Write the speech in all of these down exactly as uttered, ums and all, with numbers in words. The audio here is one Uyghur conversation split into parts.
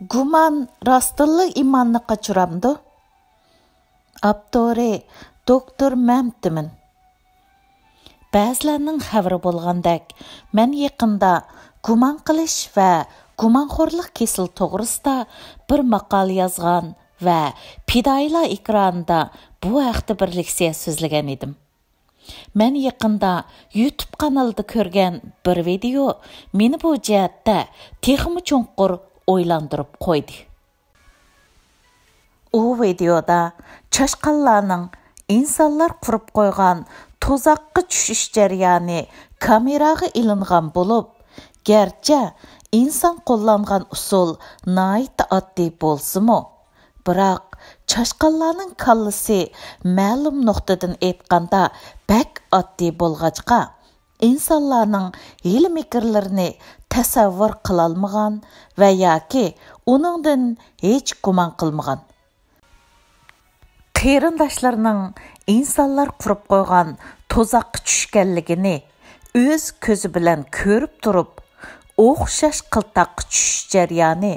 گۇمان راستتىنلا ئىماننى قاچۇرامدۇ؟ ئاپتورى: دوكتور مەمتىمىن. بەزىلەرنىڭ خەۋىرى بولغاندەك، مەن يېقىندا گۇمان قىلىش ۋە گۇمانخورلۇق كېسىلى توغرىسىدا بىر ماقالە يازغان ۋە پىدائىيلار ئېكرانىدا بۇ ھەقتە بىر لېكسىيە سۆزلىگەن ئىدىم. مەن يېقىندا يۇتۇب قانىلىدا كۆرگەن بىر ۋىدېئو مېنى بۇ جەھەتتە تېخىمۇ چوڭقۇر ئويلاندۇرۇپ قويدى. ئۇ ۋىدېئودا چاشقانلارنىڭ ئىنسانلار قۇرۇپ قويغان تۇزاققا چۈشۈش جەريانى كامېراغا ئېلىنغان بولۇپ، گەرچە ئىنسان قوللانغان ئۇسۇل ناھايىتى ئاددىي بولسىمۇ، بىراق چاشقانلارنىڭ كاللىسى مەلۇم نۇقتىدىن ئېيتقاندا بەك ئاددىي بولغاچقا، ئىنسانلارنىڭ ھىيلە-مىكىرلىرىنى تەسەۋۋۇر قىلالمىغان ۋە ياكى ئۇنىڭدىن ھېچ گۇمان قىلمىغان. قېرىنداشلىرىنىڭ ئىنسانلار قۇرۇپ قويغان تۇزاققا چۈشكەنلىكىنى ئۆز كۆزى بىلەن كۆرۈپ تۇرۇپ، ئوخشاش قىلتاققا چۈشۈش جەريانى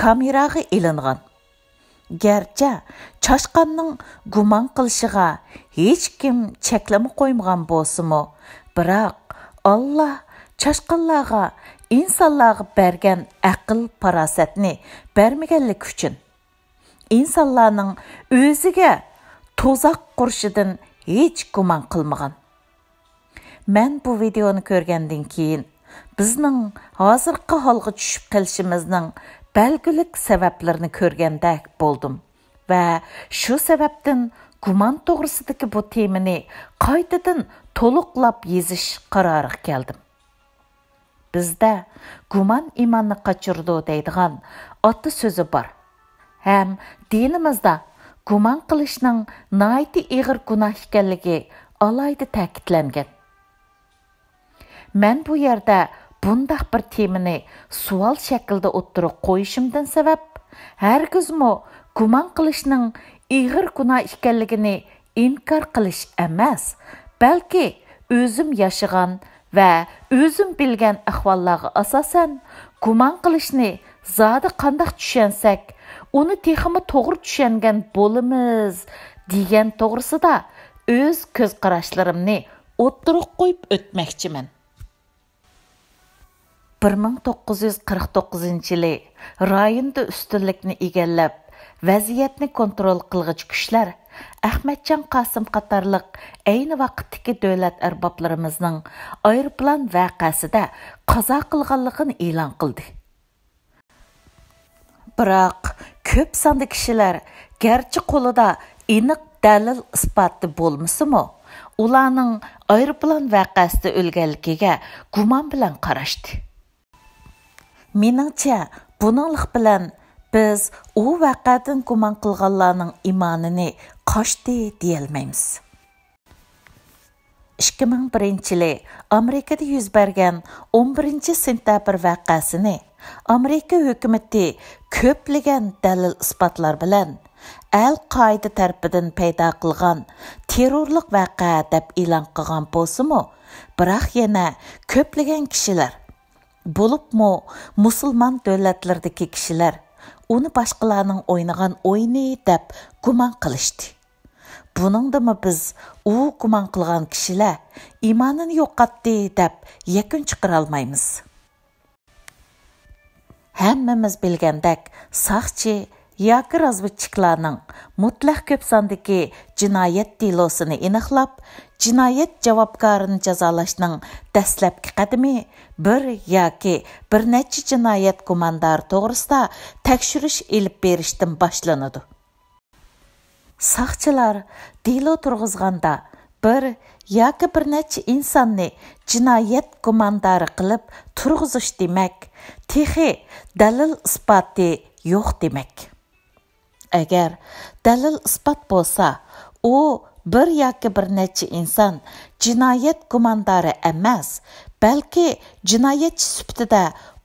كامېراغا ئېلىنغان. گەرچە چاشقاننىڭ گۇمان قىلىشىغا ھېچكىم چەكلىمە قويمىغان بولسىمۇ، بىراق ئاللا چاشقانلارغا ئىنسانلارغا بەرگەن ئەقىل-پاراسەتنى بەرمىگەنلىكى ئۈچۈن، ئىنسانلارنىڭ ئۆزىگە تۇزاق قۇرۇشىدىن ھېچ گۇمان قىلمىغان. مەن بۇ ۋىدېئونى كۆرگەندىن كېيىن، بىزنىڭ ھازىرقى ھالغا چۈشۈپ قېلىشىمىزنىڭ بەلگىلىك سەۋەبلىرىنى كۆرگەندەك بولدۇم ۋە شۇ سەۋەبتىن گۇمان توغرىسىدىكى بۇ تېمىنى قايتىدىن تولۇقلاپ يېزىش قارارىغا كەلدىم. بىزدە «گۇمان ئىماننى قاچۇرىدۇ» دەيدىغان ئاتا سۆزى بار ھەم دىنىمىزدا گۇمان قىلىشنىڭ ناھايىتى ئېغىر گۇناھ ئىكەنلىكى ئالاھىدە تەكىتلەنگەن. مەن بۇ يەردە بۇنداق بىر تېمىنى سوئال شەكلىدە ئوتتۇرىغا قويۇشۇمدىن سەۋەب، ھەرگىزمۇ گۇمان قىلىشنىڭ ئېغىر گۇناھ ئىكەنلىكىنى ئىنكار قىلىش ئەمەس، بەلكى ئۆزۈم ياشىغان ۋە ئۆزۈم بىلگەن ئەھۋاللارغا ئاساسەن، گۇمان قىلىشنى زادى قانداق چۈشەنسەك، ئۇنى تېخىمۇ توغرا چۈشەنگەن بولىمىز، دېگەن توغرىسىدا ئۆز كۆز قاراشلىرىمنى ئوتتۇرىغا قويۇپ ئۆتمەكچىمەن. بىر مىڭ توققۇز يۈز قىرىق توققۇزىنچى يىلى رايوندا ئۈستۈنلۈكنى ئىگىلەپ، ۋەزىيەتنى كونترول قىلغۇچى كۈچلەر ئەخمەتجان قاسىم قاتارلىق ئەينى ۋاقىتتىكى دۆلەت ئەربابلىرىمىزنىڭ ئايروپىلان ۋەقەسىدە قازا قىلغانلىقىنى ئېلان قىلدى. بىراق، كۆپ ساندا كىشىلەر گەرچە قولىدا ئېنىق دەلىل-ئىسپاتى بولمىسىمۇ، ئۇلارنىڭ ئايروپىلان ۋەقەسىدە ئۆلگەنلىكىگە گۇمان بىلەن قاراشتى. مېنىڭچە، بۇنىڭلىق بىلەن بىز ئۇ ۋەقەدىن گۇمان قىلغانلارنىڭ ئىمانىنى قاچتى دېيەلمەيمىز. ئىككى مىڭ بىرىنچى يىلى ئامېرىكىدا يۈز بەرگەن ئون بىرىنچى سېنتەبىر ۋەقەسىنى ئامېرىكا ھۆكۈمىتى كۆپلىگەن دەلىل-ئىسپاتلار بىلەن ئەل-قائىدە تەرىپىدىن پەيدا قىلغان تېررورلۇق ۋەقە دەپ ئېلان قىلغان بولسىمۇ، بىراق يەنە كۆپلىگەن كىشىلەر، بولۇپمۇ مۇسۇلمان دۆلەتلىرىدىكى كىشىلەر ئۇنى باشقىلارنىڭ ئوينىغان ئويۇنى دەپ گۇمان قىلىشتى. بۇنىڭدىمۇ بىز ئۇ گۇمان قىلغان كىشىلەر ئىمانىنى يوقاتتى دەپ يەكۈن چىقىرالمايمىز. ھەممىمىز بىلگەندەك، ساقچى ياكى رازۋېدچىكلارنىڭ مۇتلەق كۆپ ساندىكى جىنايەت دېلوسىنى ئېنىقلاپ، جىنايەت جاۋابكارىنى جازالاشنىڭ دەسلەپكى قەدىمى بىر ياكى بىر نەچچە جىنايەت گۇماندارى توغرىسىدا تەكشۈرۈش ئېلىپ بېرىشتىن باشلىنىدۇ. ساقچىلار دېلو تۇرغۇزغاندا، بىر ياكى بىر نەچچە ئىنساننى جىنايەت گۇماندارى قىلىپ تۇرغۇزۇش دېمەك، تېخى دەلىل ئىسپاتى يوق دېمەك. ئەگەر دەلىل ئىسپات بولسا، ئۇ بىر ياكى بىر نەچچە ئىنسان جىنايەت گۇماندارى ئەمەس، بەلكى جىنايەتچى سۈپىتىدە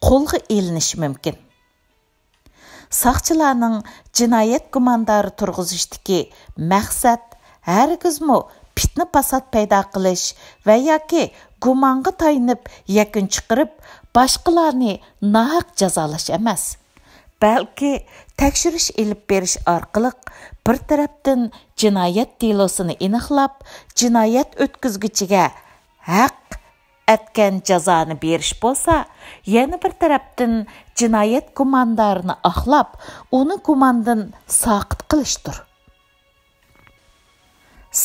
قولغا ئېلىنىشى مۇمكىن. ساقچىلارنىڭ جىنايەت گۇماندارى تۇرغۇزۇشتىكى مەقسەت ھەرگىزمۇ پىتنە-پاسات پەيدا قىلىش ۋە ياكى گۇمانغا تايىنىپ يەكۈن چىقىرىپ، باشقىلارنى ناھەق جازالاش ئەمەس، بەلكى تەكشۈرۈش ئېلىپ بېرىش ئارقىلىق بىر تەرەپتىن جىنايەت دېلوسىنى ئېنىقلاپ، جىنايەت ئۆتكۈزگۈچىگە ھەق ئەتكەن جازانى بېرىش بولسا، يەنە بىر تەرەپتىن جىنايەت گۇماندارىنى ئاقلاپ، ئۇنى گۇماندىن ساقىت قىلىشتۇر.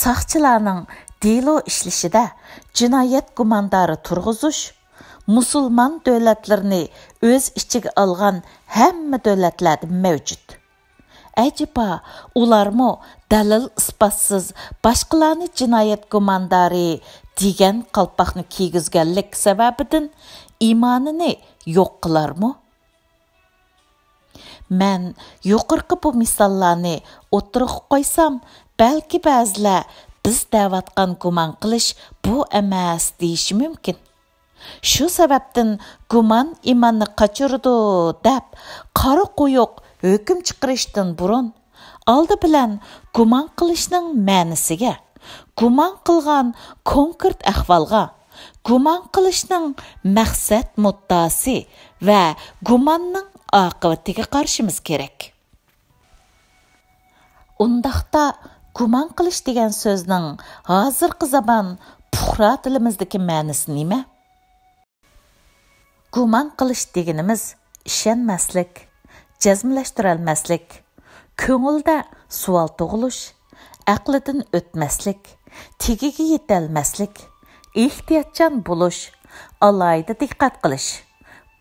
ساقچىلارنىڭ دېلو ئىشلىشىدە جىنايەت گۇماندارى تۇرغۇزۇش مۇسۇلمان دۆلەتلىرىنى ئۆز ئىچىگە ئالغان ھەممە دۆلەتلەردە مەۋجۇت. ئەجەبا، ئۇلارمۇ دەلىل-ئىسپاتسىز باشقىلارنى جىنايەت گۇماندارى دېگەن قالپاقنى كىيگۈزگەنلىك سەۋەبىدىن ئىمانىنى يوق قىلارمۇ؟ مەن يۇقىرىقى بۇ مىساللارنى ئوتتۇرىغا قويسام، بەلكى بەزىلەر «بىز دەۋاتقان گۇمان قىلىش بۇ ئەمەس» دېيىشى مۇمكىن. شۇ سەۋەبتىن «گۇمان ئىماننى قاچۇرىدۇ» دەپ، قارا قويۇق ھۆكۈم چىقىرىشتىن بۇرۇن، ئالدى بىلەن گۇمان قىلىشنىڭ مەنىسىگە، گۇمان قىلغان كونكرېت ئەھۋالغا، گۇمان قىلىشنىڭ مەقسەت مۇددىئاسى ۋە گۇماننىڭ ئاقىۋىتىگە قارىشىمىز كېرەك. ئۇنداقتا، گۇمان قىلىش دېگەن سۆزنىڭ ھازىرقى زامان پۇقرا تىلىمىزدىكى مەنىسى نېمە؟ گۇمان قىلىش دېگىنىمىز ئىشەنمەسلىك، جەزملەشتۈرەلمەسلىك، كۆڭۈلدە سوئال تۇغۇلۇش، ئەقلىدىن ئۆتمەسلىك، تېگىگە يېتەلمەسلىك، ئېھتىياتچان بولۇش، ئالاھىدە دىققەت قىلىش،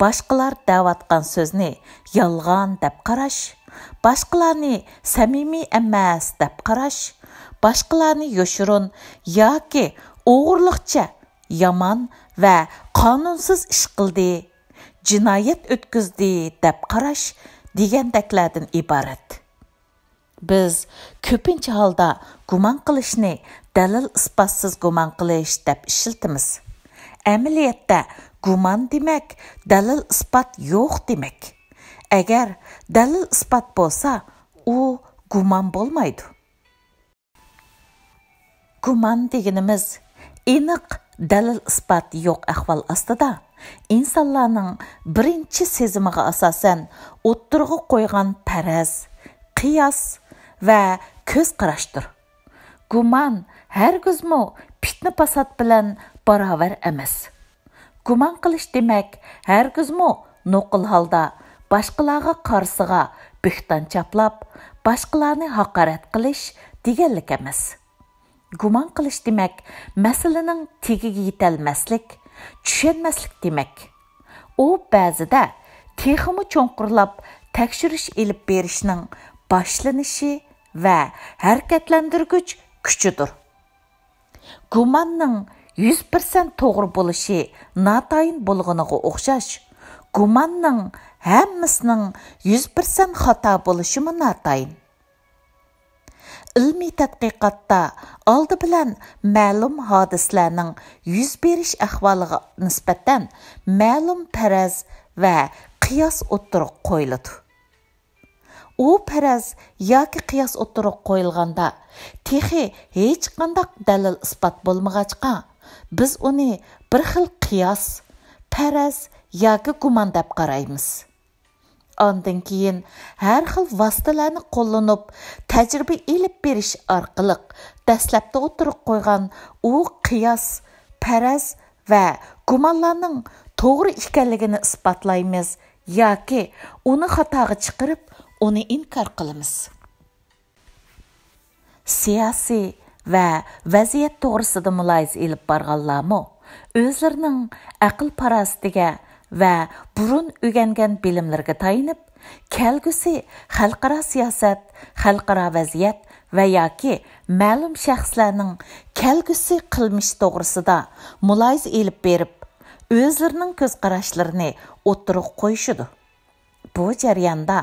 باشقىلار دەۋاتقان سۆزنى يالغان دەپ قاراش، باشقىلارنى سەمىمىي ئەمەس دەپ قاراش، باشقىلارنى يوشۇرۇن ياكى ئوغرىلىقچە يامان ۋە قانۇنسىز ئىش قىلدى، جىنايەت ئۆتكۈزدى دەپ قاراش دېگەندەكلەردىن ئىبارەت. بىز كۆپىنچە ھالدا گۇمان قىلىشنى دەلىل-ئىسپاتسىز گۇمان قىلىش دەپ ئىشلىتىمىز. ئەمەلىيەتتە گۇمان دېمەك، دەلىل-ئىسپات يوق دېمەك. ئەگەر دەلىل-ئىسپات بولسا، ئۇ گۇمان بولمايدۇ. گۇمان دېگىنىمىز ئېنىق دەلىل-ئىسپات يوق ئەھۋال ئاستىدا، ئىنسانلارنىڭ بىرىنچى سېزىمىغا ئاساسەن ئوتتۇرىغا قويغان پەرەز، قىياس ۋە كۆز قاراشتۇر. گۇمان ھەرگىزمۇ پىتنە-پاسات بىلەن باراۋەر ئەمەس. گۇمان قىلىش دېمەك، ھەرگىزمۇ نوقۇل ھالدا باشقىلارغا قارىسىغا بۆھتان چاپلاپ، باشقىلارنى ھاقارەت قىلىش دېگەنلىك ئەمەس. گۇمان قىلىش دېمەك، مەسىلىنىڭ تېگىگە يېتەلمەسلىك، چۈشەنمەسلىك دېمەك. ئۇ بەزىدە تېخىمۇ چوڭقۇرلاپ تەكشۈرۈش ئېلىپ بېرىشنىڭ باشلىنىشى ۋە ھەرىكەتلەندۈرگۈچ كۈچىدۇر. گۇماننىڭ يۈز پىرسەنت توغرا بولۇشى ناتايىن بولغىنىغا ئوخشاش، گۇماننىڭ ھەممىسىنىڭ يۈز پىرسەنت خاتا بولۇشىمۇ ناتايىن. ئىلمىي تەتقىقاتتا ئالدى بىلەن مەلۇم ھادىسىلەرنىڭ يۈز بېرىش ئەھۋالىغا نىسبەتەن مەلۇم پەرەز ۋە قىياس ئوتتۇرىغا قويۇلىدۇ. ئۇ پەرەز ياكى قىياس ئوتتۇرىغا قويۇلغاندا، تېخى ھېچقانداق دەلىل-ئىسپات بولمىغاچقا، بىز ئۇنى بىر خىل قىياس، پەرەز ياكى گۇمان دەپ قارايمىز. ئاندىن كېيىن ھەر خىل ۋاسىتىلەرنى قوللىنىپ، تەجرىبە ئېلىپ بېرىش ئارقىلىق دەسلەپتە ئوتتۇرىغا قويغان ئۇ قىياس، پەرەز ۋە گۇمانلارنىڭ توغرا ئىكەنلىكىنى ئىسپاتلايمىز ياكى ئۇنى خاتاغا چىقىرىپ، ئۇنى ئىنكار قىلىمىز. سىياسىي ۋە ۋەزىيەت توغرىسىدا مۇلاھىزە ئېلىپ بارغانلارمۇ ئۆزلىرىنىڭ ئەقىل-پاراسىتىگە ۋە بۇرۇن ئۆگەنگەن بىلىملىرىگە تايىنىپ، كەلگۈسى خەلقئارا سىياسەت، خەلقئارا ۋەزىيەت ۋە ياكى مەلۇم شەخسلەرنىڭ كەلگۈسى قىلمىشى توغرىسىدا مۇلاھىزە ئېلىپ بېرىپ، ئۆزلىرىنىڭ كۆز قاراشلىرىنى ئوتتۇرىغا قويۇشىدۇ. بۇ جەرياندا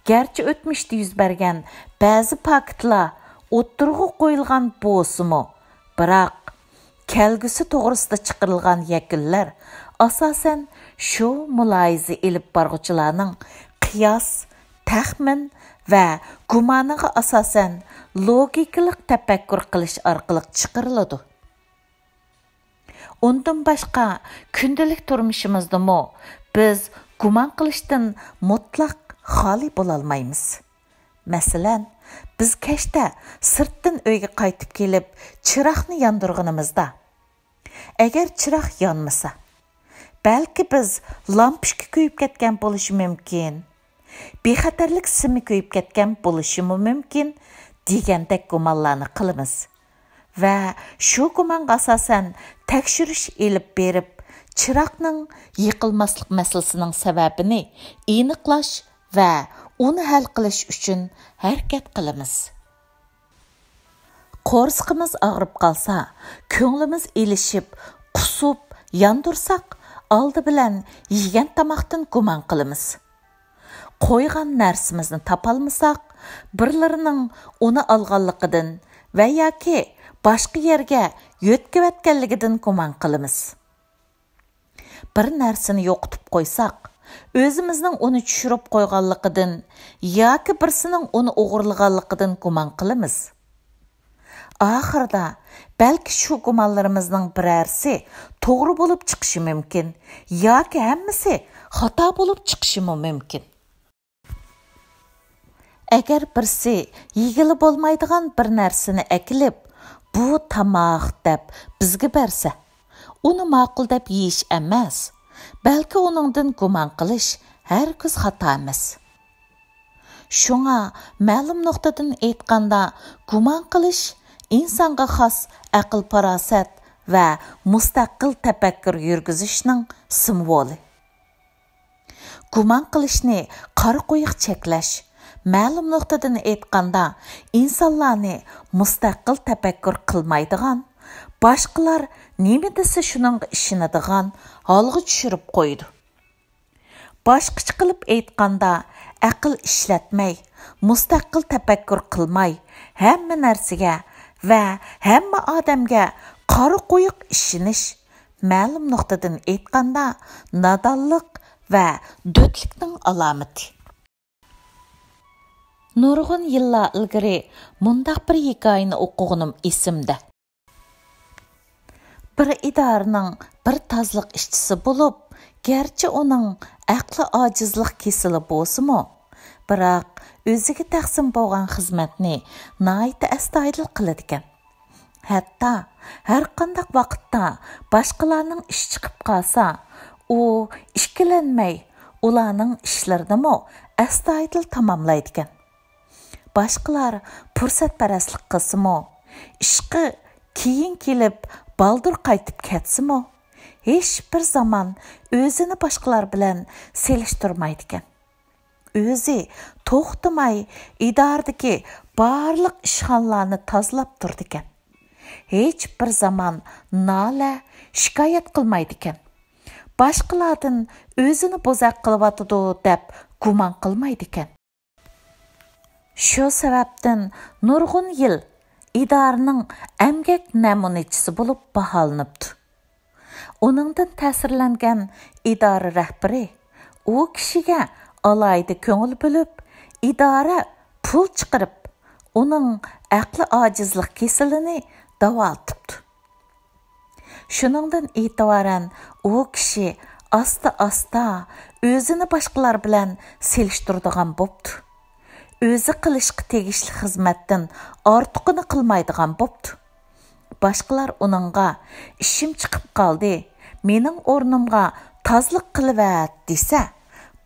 گەرچە ئۆتمۈشتە يۈز بەرگەن بەزى پاكىتلار ئوتتۇرىغا قويۇلغان بولسىمۇ، بىراق كەلگۈسى توغرىسىدا چىقىرىلغان يەكۈنلەر ئاساسەن شۇ مۇلاھىزە ئېلىپ بارغۇچىلارنىڭ قىياس، تەخمىن ۋە گۇمانىغا ئاساسەن لوگىكىلىق تەپەككۇر قىلىش ئارقىلىق چىقىرىلىدۇ. ئۇندىن باشقا، كۈندىلىك تۇرمۇشىمىزدىمۇ بىز گۇمان قىلىشتىن مۇتلەق خالىي بولالمايمىز. مەسىلەن، بىز كەچتە سىرتتىن ئۆيگە قايتىپ كېلىپ، چىراغنى ياندۇرغىنىمىزدا، ئەگەر چىراغ يانمىسا، بەلكى بىز لامپۇچكا كۆيۈپ كەتكەن بولۇشى مۇمكىن، بىخەتەرلىك سىمى كۆيۈپ كەتكەن بولۇشىمۇ مۇمكىن دېگەندەك گۇمانلارنى قىلىمىز. ۋە شۇ گۇمانغا ئاساسەن تەكشۈرۈش ئېلىپ بېرىپ، چىراغنىڭ يېقىلماسلىق مەسىلىسىنىڭ سەۋەبىنى ئېنىقلاش ۋە ئۇنى ھەل قىلىش ئۈچۈن ھەرىكەت قىلىمىز. قورسىقىمىز ئاغرىپ قالسا، كۆڭلىمىز ئېلىشىپ، قۇسۇپ، ياندۇرساق، ئالدى بىلەن يېگەن تاماقتىن گۇمان قىلىمىز. قويغان نەرسىمىزنى تاپالمىساق، بىرلىرىنىڭ ئۇنى ئالغانلىقىدىن ۋە ياكى باشقا يەرگە يۆتكىۋەتكەنلىكىدىن گۇمان قىلىمىز. بىر نەرسىنى يوقىتىپ قويساق، ئۆزىمىزنىڭ ئۇنى چۈشۈرۈپ قويغانلىقىدىن ياكى بىرسىنىڭ ئۇنى ئوغرىلىغانلىقىدىن گۇمان قىلىمىز. ئاخىرىدا، بەلكى شۇ گۇمانلىرىمىزنىڭ بىرەرسى توغرا بولۇپ چىقىشى مۇمكىن ياكى ھەممىسى خاتا بولۇپ چىقىشىمۇ مۇمكىن. ئەگەر بىرسى يېگىلى بولمايدىغان بىر نەرسىنى ئەكېلىپ، «بۇ تاماق» دەپ بىزگە بەرسە، ئۇنى ماقۇل دەپ يېيىش ئەمەس، بەلكى ئۇنىڭدىن گۇمان قىلىش ھەرگىز خاتا ئەمەس. شۇڭا مەلۇم نۇقتىدىن ئېيتقاندا، گۇمان قىلىش ئىنسانغا خاس ئەقىل-پاراسەت ۋە مۇستەقىل تەپەككۇر يۈرگۈزۈشنىڭ سىمۋولى. گۇمان قىلىشنى قارا قويۇق چەكلەش، مەلۇم نۇقتىدىن ئېيتقاندا، ئىنسانلارنى مۇستەقىل تەپەككۇر قىلمايدىغان، باشقىلار نېمە دېسە شۇنىڭغا ئىشىنىدىغان ھالغا چۈشۈرۈپ قويىدۇ. باشقىچە قىلىپ ئېيتقاندا، ئەقىل ئىشلەتمەي، مۇستەقىل تەپەككۇر قىلماي، ھەممە نەرسىگە ۋە ھەممە ئادەمگە قارا قويۇق ئىشىنىش، مەلۇم نۇقتىدىن ئېيتقاندا، نادانلىق ۋە دۆتلۈكنىڭ ئالامىتى. نۇرغۇن يىللار ئىلگىرى مۇنداق بىر ھېكايىنى ئوقۇغىنىم ئېسىمدە. بىر ئىدارىنىڭ بىر تازىلىق ئىشچىسى بولۇپ، گەرچە ئۇنىڭ ئەقلى ئاجىزلىق كېسىلى بولسىمۇ، بىراق ئۆزىگە تەقسىم بولغان خىزمەتنى ناھايىتى ئەستايىدىل قىلىدىكەن. ھەتتا ھەرقانداق ۋاقىتتا باشقىلارنىڭ ئىشى چىقىپ قالسا، ئۇ ئىككىلەنمەي ئۇلارنىڭ ئىشلىرىنىمۇ ئەستايىدىل تاماملايدىكەن. باشقىلار پۇرسەتپەرەسلىك قىلسىمۇ، ئىشقا كېيىن كېلىپ بالدۇر قايتىپ كەتسىمۇ، ھېچبىر زامان ئۆزىنى باشقىلار بىلەن سېلىشتۇرمايدىكەن. ئۆزى توختىماي ئىدارىدىكى بارلىق ئىشخانىلارنى تازىلاپ تۇرىدىكەن. ھېچبىر زامان نالە، شىكايەت قىلمايدىكەن. باشقىلاردىن ئۆزىنى بوزەك قىلىۋاتىدۇ دەپ گۇمان قىلمايدىكەن. شۇ سەۋەبتىن نۇرغۇن يىل ئىدارىنىڭ ئەمگەك نەمۇنىچىسى بولۇپ باھالىنىپتۇ. ئۇنىڭدىن تەسىرلەنگەن ئىدارە رەھبىرى ئۇ كىشىگە ئالاھىدە كۆڭۈل بۆلۈپ، ئىدارە پۇل چىقىرىپ، ئۇنىڭ ئەقلى ئاجىزلىق كېسىلىنى داۋالىتىپتۇ. شۇنىڭدىن ئېتىبارەن ئۇ كىشى ئاستا-ئاستا ئۆزىنى باشقىلار بىلەن سېلىشتۇرىدىغان بوپتۇ. ئۆزى قىلىشقا تېگىشلىك خىزمەتتىن ئارتۇقىنى قىلمايدىغان بوپتۇ. باشقىلار ئۇنىڭغا «ئىشىم چىقىپ قالدى، مېنىڭ ئورنۇمغا تازىلىق قىلىۋەت» دېسە،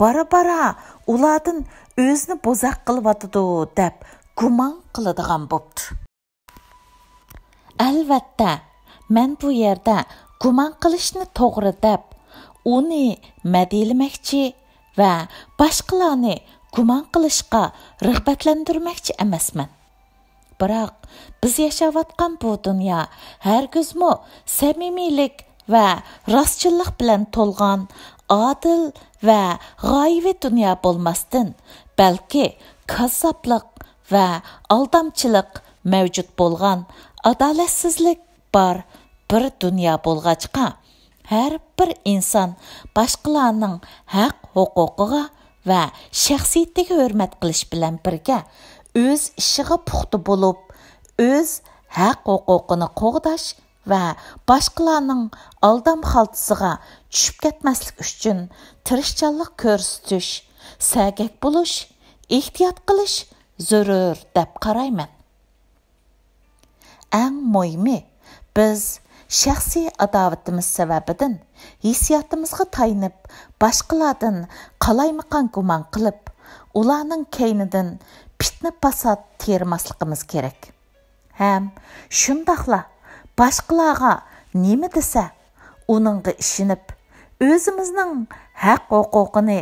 بارا-بارا ئۇلاردىن ئۆزىنى بوزەك قىلىۋاتىدۇ دەپ گۇمان قىلىدىغان بوپتۇ. ئەلۋەتتە، مەن بۇ يەردە گۇمان قىلىشنى توغرا دەپ، ئۇنى مەدھىيلىمەكچى ۋە باشقىلارنى گۇمان قىلىشقا رىغبەتلەندۈرمەكچى ئەمەسمەن. بىراق، بىز ياشاۋاتقان بۇ دۇنيا ھەرگىزمۇ سەمىمىيلىك ۋە راستچىللىق بىلەن تولغان ئادىل ۋە غايىۋى دۇنيا بولماستىن، بەلكى كاززاپلىق ۋە ئالدامچىلىق مەۋجۇت بولغان، ئادالەتسىزلىك بار بىر دۇنيا بولغاچقا، ھەر بىر ئىنسان باشقىلارنىڭ ھەق-ھوقۇقىغا ۋە شەخسىيىتىگە ھۆرمەت قىلىش بىلەن بىرگە، ئۆز ئىشىغا پۇختا بولۇپ، ئۆز ھەق-ھوقۇقىنى قوغداش ۋە باشقىلارنىڭ ئالدام خالتىسىغا چۈشۈپ كەتمەسلىك ئۈچۈن تىرىشچانلىق كۆرسىتىش، سەگەك بولۇش، ئېھتىيات قىلىش زۆرۈر دەپ قارايمەن. ئەڭ مۇھىمى، بىز شەخسىي ئاداۋىتىمىز سەۋەبىدىن ھېسسىياتىمىزغا تايىنىپ، باشقىلاردىن قالايمىقان گۇمان قىلىپ، ئۇلارنىڭ كەينىدىن پىتنە-پاسات تېرىماسلىقىمىز كېرەك. ھەم شۇنداقلا باشقىلارغا نېمە دېسە، ئۇنىڭغا ئىشىنىپ، ئۆزىمىزنىڭ ھەق-ھوقۇقىنى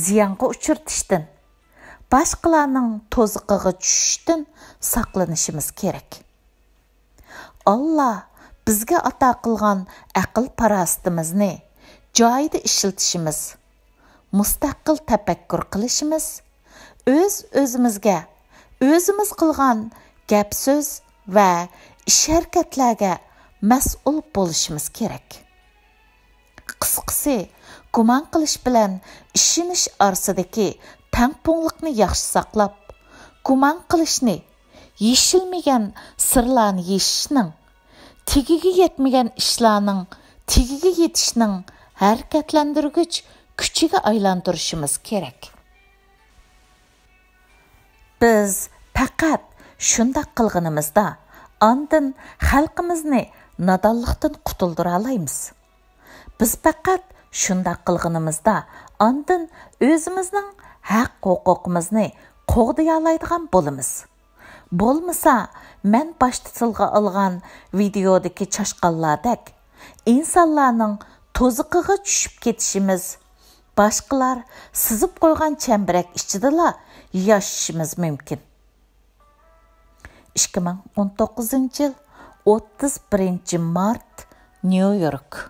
زىيانغا ئۇچرىتىشتىن، باشقىلارنىڭ تۇزىقىغا چۈشۈشتىن ساقلىنىشىمىز كېرەك. ئاللا بىزگە ئاتا قىلغان ئەقىل-پاراسىتىمىزنى جايىدا ئىشلىتىشىمىز، مۇستەقىل تەپەككۇر قىلىشىمىز، ئۆز-ئۆزىمىزگە، ئۆزىمىز قىلغان گەپ-سۆز ۋە ئىش-ھەرىكەتلەرگە مەسئۇل بولۇشىمىز كېرەك. قىسقىسى، گۇمان قىلىش بىلەن ئىشىنىش ئارىسىدىكى تەڭپۇڭلۇقنى ياخشى ساقلاپ، گۇمان قىلىشنى يېشىلمىگەن سىرلارنى يېشىشنىڭ، تېگىگە يەتمىگەن ئىشلارنىڭ تېگىگە يېتىشنىڭ ھەرىكەتلەندۈرگۈچ كۈچىگە ئايلاندۇرۇشىمىز كېرەك. بىز پەقەت شۇنداق قىلغىنىمىزدا، ئاندىن خەلقىمىزنى نادانلىقتىن قۇتۇلدۇرالايمىز. بىز پەقەت شۇنداق قىلغىنىمىزدا، ئاندىن ئۆزىمىزنىڭ ھەق-ھوقۇقىمىزنى قوغدىيالايدىغان بولىمىز. بولمىسا، مەن باشتا تىلغا ئالغان ۋىدېئودىكى چاشقانلاردەك، ئىنسانلارنىڭ تۇزىقىغا چۈشۈپ كېتىشىمىز، باشقىلار سىزىپ قويغان چەمبىرەك ئىچىدىلا ياشىشىمىز مۇمكىن. ئىككى مىڭ ئون توققۇزىنچى يىل، ئوتتۇز بىرىنچى مارت، نيۇ يورك.